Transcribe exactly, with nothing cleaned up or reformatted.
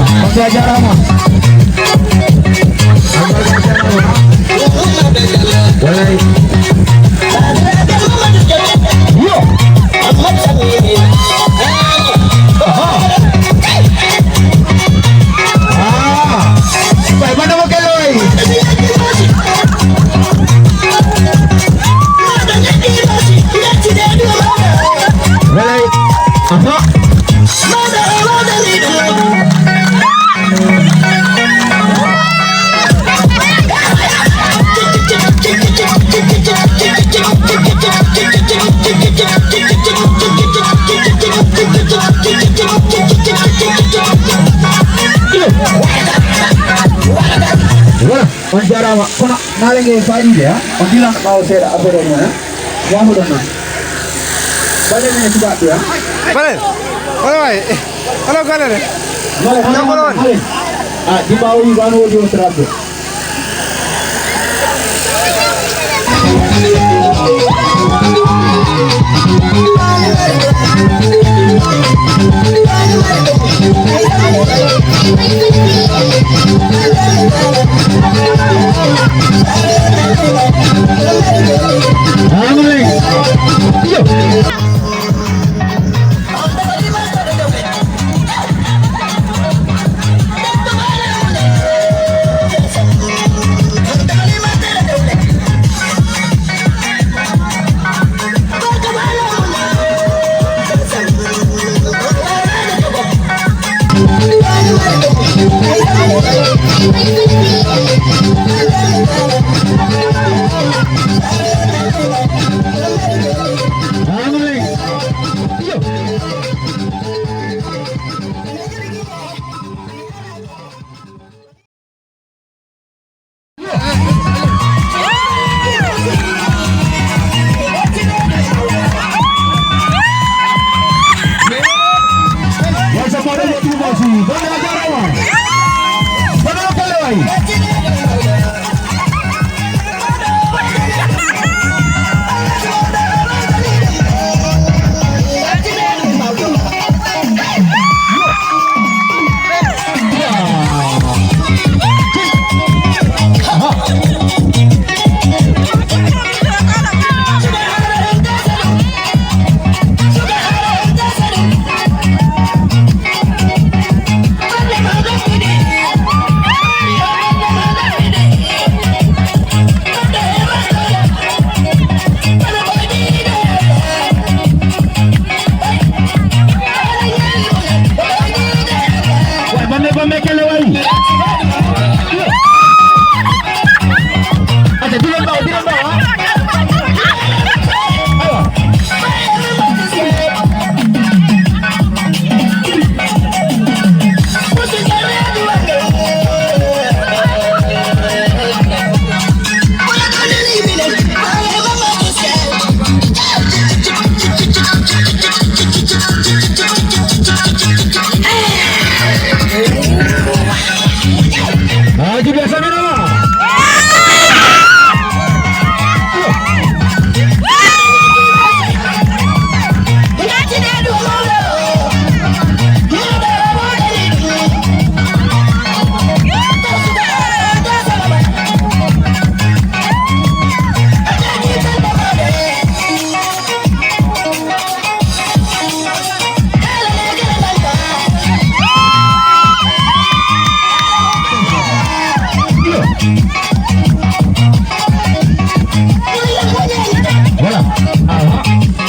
On a jarama. Walay. Yo. Aha. Ah. Bay, manda mo kelo ay. Walay. Aha. Voilà, on jarama. Kono naale nge faaɗiide, ha? On dilan ɓaawo seeɗa affaire on, ha? Wahuɗon noon. Baɗen e suɓaaɓe, ha? Baɗen. Hono wayi? Hono golle ɗe? Jam woni? Halen. Ah, Dimba o wi wano wodi o trabbe. Way, bamme, bamme, kelle, way. Aca, diren ɓawo, diren ɓawo, ha? Awa. Voilà. Aha.